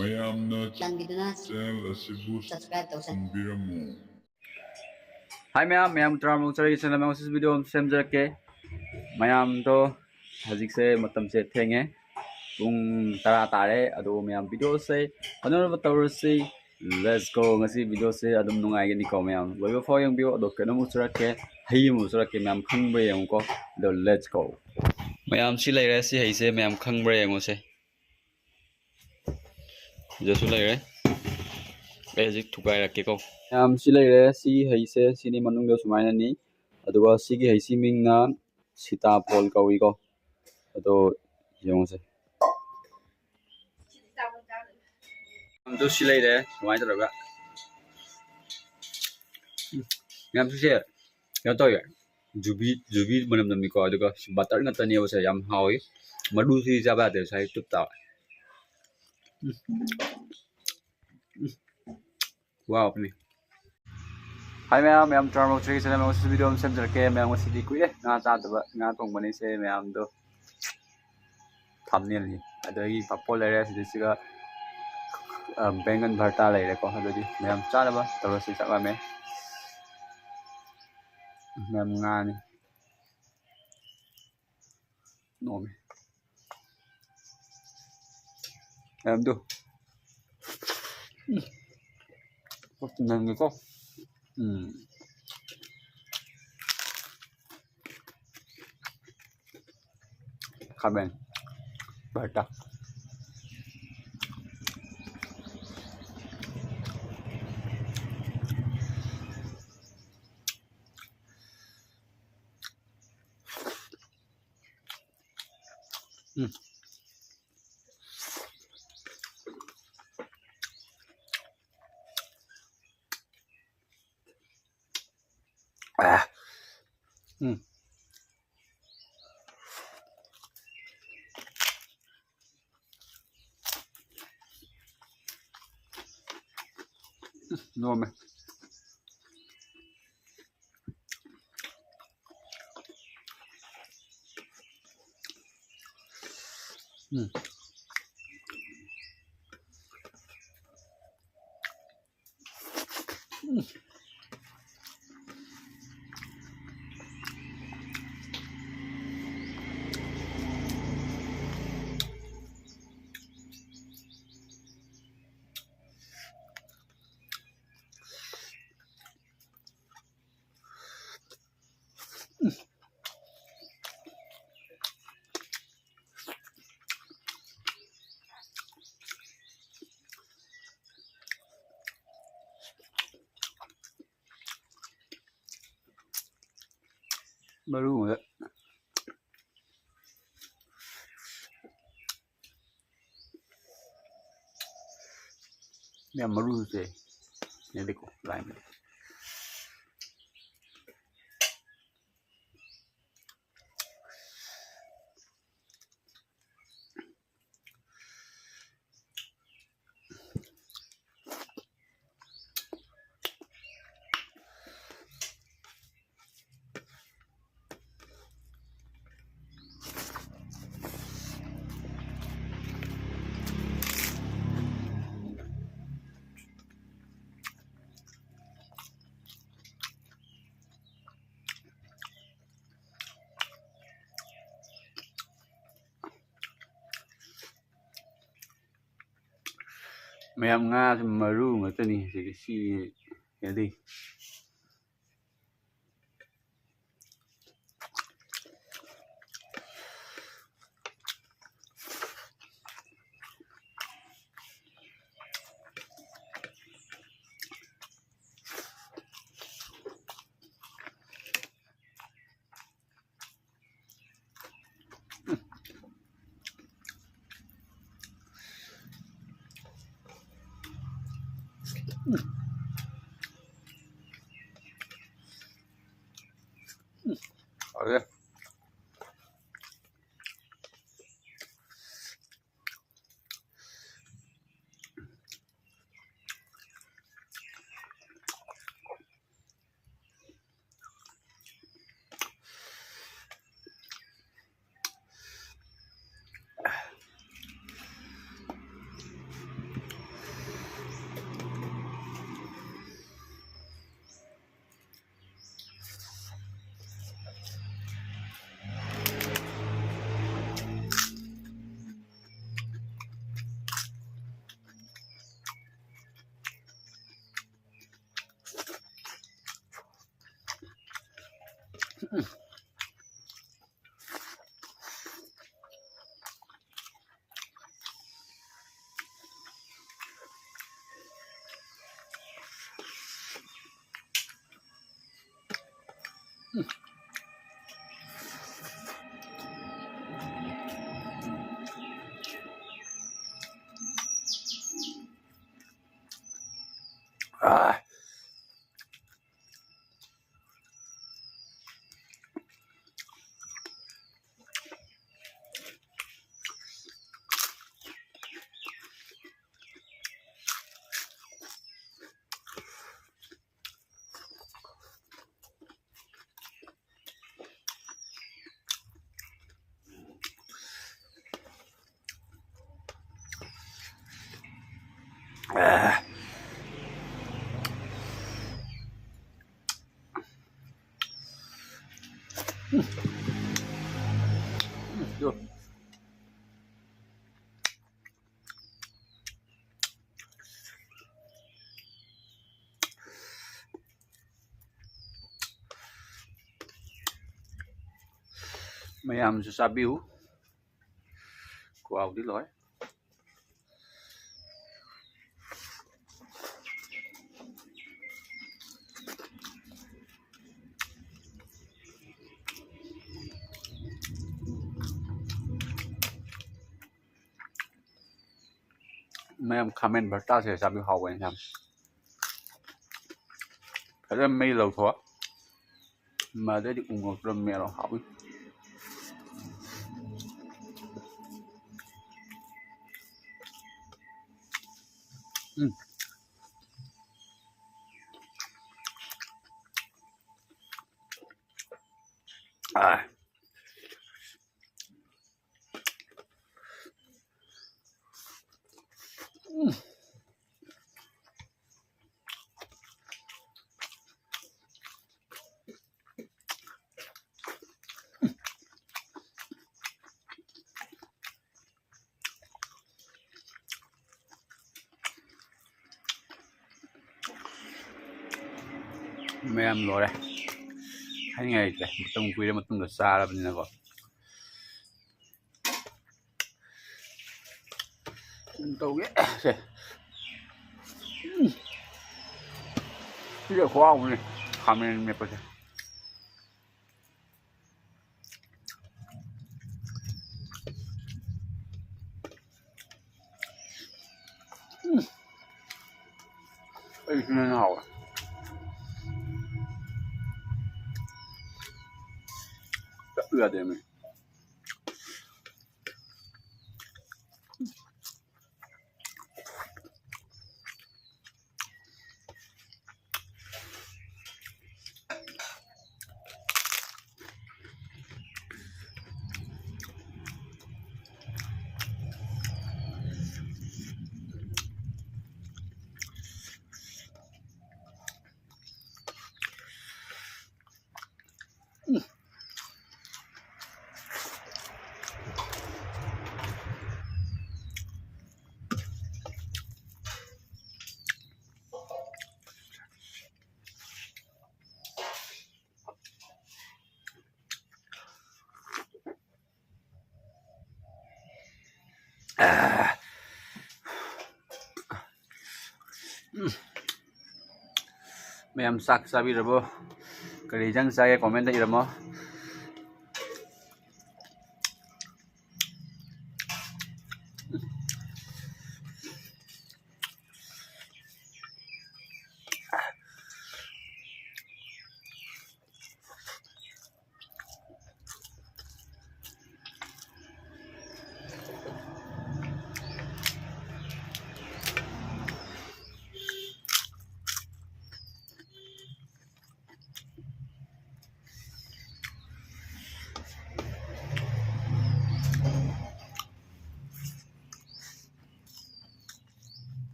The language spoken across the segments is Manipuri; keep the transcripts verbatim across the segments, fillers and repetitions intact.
ꯃꯌꯥꯝꯅ ꯆꯥꯟꯕꯤꯗꯨꯅ channel ꯑꯁꯤꯕꯨ subscribe ꯇꯧꯁꯟꯕꯤꯔꯝꯃꯨ꯫ ꯍꯥꯏ ꯃꯌꯥꯝ, ꯃꯌꯥꯝ ꯇꯔꯥꯃꯔꯨ ꯆꯔꯩꯒꯤ channel ꯑꯃ ꯉꯁꯤ video ꯑꯃ ꯁꯦꯝꯖꯔꯛꯀꯦ꯫ ꯃꯌꯥꯝꯗꯣ ꯍꯧꯖꯤꯛꯁꯦ ꯃꯇꯝꯁꯦ ꯊꯦꯡꯉꯦ, ꯄꯨꯡ ꯇꯔꯥ ꯇꯥꯔꯦ꯫ ꯑꯗꯣ ꯃꯌꯥꯝ videoꯁꯦ ꯐꯅꯕ ꯇꯧꯔꯁꯤ꯫ Let's go꯫ ꯉꯁꯤ videoꯁꯦ ꯑꯗꯨꯝ ꯅꯨꯡꯉꯥꯏꯒꯅꯤꯀꯣ ꯃꯌꯥꯝ, ꯂꯣꯏꯕ ꯐꯥꯎ ꯌꯦꯡꯕꯤꯌꯨ꯫ ꯑꯗꯣ ꯀꯩꯅꯣꯝ ꯎꯠꯆꯔꯛꯀꯦ, ꯍꯩ ꯑꯃ ꯎꯠꯆꯔꯛꯀꯦ, ꯃꯌꯥꯝ ꯈꯪꯕ꯭ꯔꯥ ꯌꯦꯡꯉꯨꯀꯣ꯫ ꯑꯗꯣ let's go꯫ ꯃꯌꯥꯝ ꯁꯤ ꯂꯩꯔꯦ, ꯁꯤ ꯍꯩꯁꯦ ꯃꯌꯥꯝ ꯈꯪꯕ꯭ꯔꯥ ꯌꯦꯡꯉꯨꯁꯦ꯫ ꯁꯤꯗꯁꯨ ꯂꯩꯔꯦ꯫ ꯑꯩ ꯍꯧꯖꯤꯛ ꯊꯨꯒꯥꯏꯔꯛꯀꯦꯀꯣ꯫ ꯃꯌꯥꯝ ꯁꯤ ꯂꯩꯔꯦ, ꯁꯤ ꯍꯩꯁꯦ ꯁꯤꯅꯤ ꯃꯅꯨꯡꯗ ꯁꯨꯃꯥꯏꯅꯅꯤ꯫ ꯑꯗꯨꯒ ꯁꯤꯒꯤ ꯍꯩꯁꯤ ꯃꯤꯡꯅ ꯁꯤꯇꯥꯐꯣꯜ ꯀꯧꯏꯀꯣ꯫ ꯑꯗꯣ ꯌꯦꯡꯉꯨꯁꯦ꯫ ꯑꯗꯨ ꯁꯤ ꯂꯩꯔꯦ ꯁꯨꯃꯥꯏꯅ ꯇꯧꯔꯒ꯫ ꯎꯝ, ꯃꯌꯥꯝ ꯁꯤꯁꯦ ꯀꯩꯅꯣ ꯇꯧꯋꯦ, ꯖꯨꯕꯤ ꯖꯨꯕꯤ ꯃꯅꯝ ꯅꯝꯃꯤꯀꯣ꯫ ꯑꯗꯨꯒ butter ꯉꯥꯛꯇꯅꯦꯕꯁꯦ, ꯌꯥꯝ ꯍꯥꯎꯋꯤ꯫ ꯃꯔꯨꯁꯤ ꯆꯥꯕ ꯌꯥꯗꯦ, ꯉꯁꯥꯏ ꯇꯨꯞ ꯇꯥꯕ꯫ ꯎꯝ꯫ ꯎꯝ꯫ ꯋꯥꯕꯅꯤ꯫ ꯍꯥꯏ ꯃꯌꯥꯝ, ꯃꯌꯥꯝ ꯇꯔꯥꯃꯔꯨ ꯆꯔꯩꯒꯤ channel ꯑꯃ ꯉꯁꯤ video ꯑꯃ ꯁꯦꯝꯖꯔꯛꯀꯦ꯫ ꯃꯌꯥꯝ ꯉꯁꯤꯗꯤ ꯀꯨꯏꯔꯦ ꯉꯥ ꯆꯥꯗꯕ, ꯉꯥ ꯊꯣꯡꯕꯅꯤ ꯁꯦ ꯃꯌꯥꯝꯗꯣ꯫ Thumbnailꯅꯤ꯫ ꯑꯗꯒꯤ ꯄꯥꯐꯣꯔ ꯂꯩꯔꯦ, ꯁꯤꯗꯩꯁꯤꯒ, ꯑ, ꯕꯦꯡꯒꯟ ꯚꯔꯇꯥ ꯂꯩꯔꯦꯀꯣ꯫ ꯑꯗꯨꯗꯤ ꯃꯌꯥꯝ ꯆꯥꯅꯕ ꯇꯧꯔꯁꯤ, ꯆꯥꯛ ꯂꯥꯝꯃꯦ꯫ ꯃꯌꯥꯝ ꯉꯥꯅꯤ꯫ ꯅꯣꯝꯃꯦ꯫ ꯃꯌꯥꯝꯗꯨ꯫ ꯎꯝ꯫ ꯅꯪꯒꯦꯀꯣ꯫ ꯎꯝ꯫ ꯈꯥꯃꯦꯟ ꯚꯔꯇꯥ꯫ ꯎꯝ꯫ ꯑꯥ꯫ ꯎꯝ꯫ ꯎꯝ, ꯅꯣꯝꯃꯦ꯫ ꯎꯝ꯫ ꯃꯔꯨ ꯉꯥꯛꯇ꯫ ꯌꯥꯝ ꯃꯔꯨꯁꯦ ꯌꯥꯗꯦꯀꯣ, ꯂꯥꯏꯃꯗꯤ꯫ ꯃꯌꯥꯝ ꯉꯥꯁꯦ ꯃꯔꯨ ꯉꯥꯛꯇꯅꯤ ꯁꯤꯒꯤ, ꯁꯤ ꯍꯥꯏꯗꯤ꯫ ꯍꯥꯎꯔꯦ꯫ Ah. ꯃꯌꯥꯝꯁꯨ ꯆꯥꯕꯤꯌꯨ꯫ ꯈꯨꯍꯥꯎꯗꯤ ꯂꯣꯏꯔꯦ꯫ ꯃꯌꯥꯝ ꯈꯥꯃꯦꯟ ꯚꯔꯇꯥꯁꯦ ꯆꯥꯕꯤꯌꯨ, ꯍꯥꯎꯕꯅꯤ ꯌꯥꯝ꯫ ꯐꯖꯅ ꯃꯩ ꯂꯧꯊꯣꯛ꯫ ꯃꯗꯩꯗꯤ ꯎ ꯃꯣꯔꯣꯛꯇꯨꯗ ꯃꯦꯠꯂꯣ, ꯍꯥꯎꯏ꯫ ꯎꯝ꯫ ꯑꯥ꯫ ꯎꯝ꯫ ꯃꯌꯥꯝ ꯂꯣꯏꯔꯦ꯫ ꯍꯥꯏꯅꯤꯡꯉꯥꯏ ꯂꯩꯇ꯭ꯔꯦ, ꯃꯇꯝ ꯀꯨꯏꯔ ꯃꯇꯨꯡꯗ ꯆꯥꯔꯕꯅꯤꯅꯀꯣ꯫ ꯑꯗꯨꯝ ꯇꯧꯒꯦ꯫ ꯁꯦ꯫ ꯎꯝ꯫ ꯁꯤꯁꯦ ꯈꯨꯍꯥꯎ ꯑꯃꯅꯤ, ꯈꯥꯃꯦꯟ ꯃꯦꯠꯄꯁꯦ꯫ ꯎꯝ꯫ ꯑꯩ ꯁꯤꯅ ꯍꯦꯟꯅ ꯍꯥꯎꯋꯦ꯫ ꯆꯠꯂꯨ ꯌꯥꯗꯦꯃꯤ꯫ ꯎꯝ꯫ ꯃꯌꯥꯝ ꯆꯥꯛ ꯆꯥꯕꯤꯔꯕꯣ? ꯀꯔꯤ ꯏꯟꯖꯥꯡ ꯆꯥꯒꯦ comment ꯏꯔꯝꯃꯣ꯫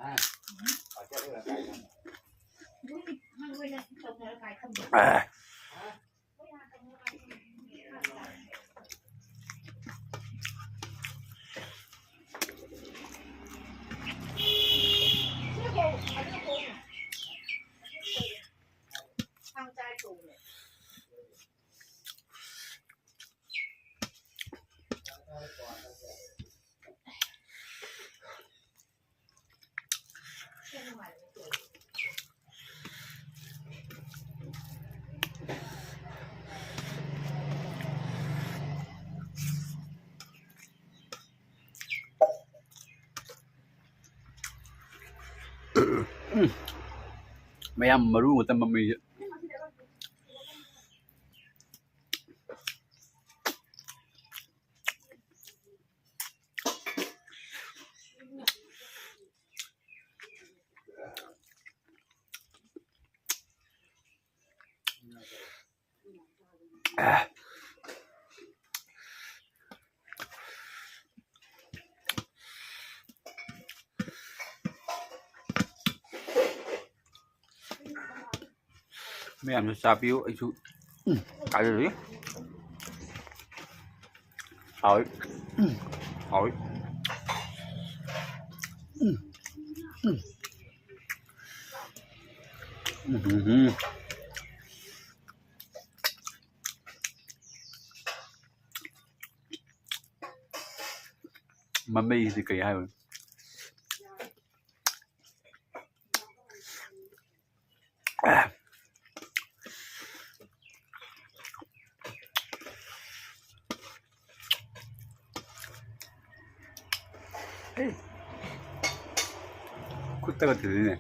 ꯑꯦ꯫ ꯎꯝ꯫ ꯃꯌꯥꯝ ꯃꯔꯨ ꯉꯥꯛꯇ ꯃꯃꯩꯁꯦ꯫ ꯃꯌꯥꯝꯁꯨ ꯆꯥꯕꯤꯌꯨ, ꯑꯩꯁꯨ, ꯎꯝ, ꯆꯥꯖꯔꯤ꯫ ꯍꯥꯎꯏ꯫ ꯎꯝ, ꯍꯥꯎꯏ꯫ ꯎꯝ, ꯎꯝ꯫ ꯎꯝ, ꯎꯝ, ꯎꯝ꯫ ꯃꯃꯩꯁꯤꯗꯤ ꯀꯩ ꯍꯥꯏꯔꯨꯅꯤ? ꯈꯨꯠꯇꯒ ꯊꯤꯜꯂꯤꯅꯦ꯫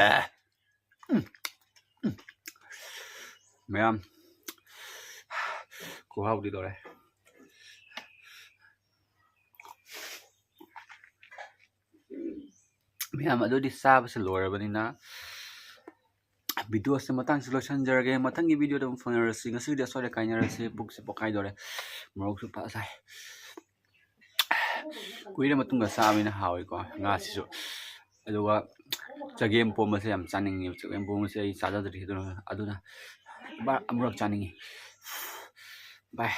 ꯑꯦ꯫ ꯎꯝ꯫ ꯎꯝ꯫ ꯃꯌꯥꯝ, ꯈꯨꯍꯥꯎꯗꯤ ꯂꯣꯏꯔꯦ꯫ ꯃꯌꯥꯝ, ꯑꯗꯨꯗꯤ ꯆꯥꯕꯁꯨ ꯂꯣꯏꯔꯕꯅꯤꯅ, ꯚꯤꯗꯤꯑꯣꯁꯦ ꯃꯇꯥꯡꯁꯤ ꯂꯣꯏꯁꯤꯟꯖꯔꯒꯦ꯫ ꯃꯊꯪꯒꯤ ꯚꯤꯗꯤꯑꯣꯗ ꯑꯃꯨꯛ ꯐꯪꯅꯔꯁꯤ꯫ ꯉꯁꯤꯒꯤꯗꯤ ꯑꯁ꯭ꯋꯥꯏꯗ ꯀꯥꯏꯅꯔꯁꯤ꯫ ꯄꯨꯛꯁꯦ ꯄꯣꯛꯈꯥꯏꯗꯣꯔꯦ꯫ ꯃꯣꯔꯣꯛꯁꯨ ꯐꯖ ꯁꯥꯏ꯫ ꯀꯨꯏꯔ ꯃꯇꯨꯡꯗ ꯆꯥꯕꯅꯤꯅ ꯍꯥꯎꯋꯤꯀꯣ ꯉꯥꯁꯤꯁꯨ꯫ ꯑꯗꯨꯒ ꯆꯒꯦꯝ ꯄꯣꯝꯕꯁꯦ ꯌꯥꯝ ꯆꯥꯅꯤꯡꯉꯦꯕ꯫ ꯆꯒꯦꯝ ꯄꯣꯝꯕꯁꯦ ꯑꯩ ꯆꯥꯖꯗ꯭ꯔꯤ꯫ ꯑꯗꯨꯅ, ꯑꯗꯨꯅ ꯑꯃꯨꯔꯛ ꯆꯥꯅꯤꯡꯉꯤ꯫ ꯚꯥꯏ꯫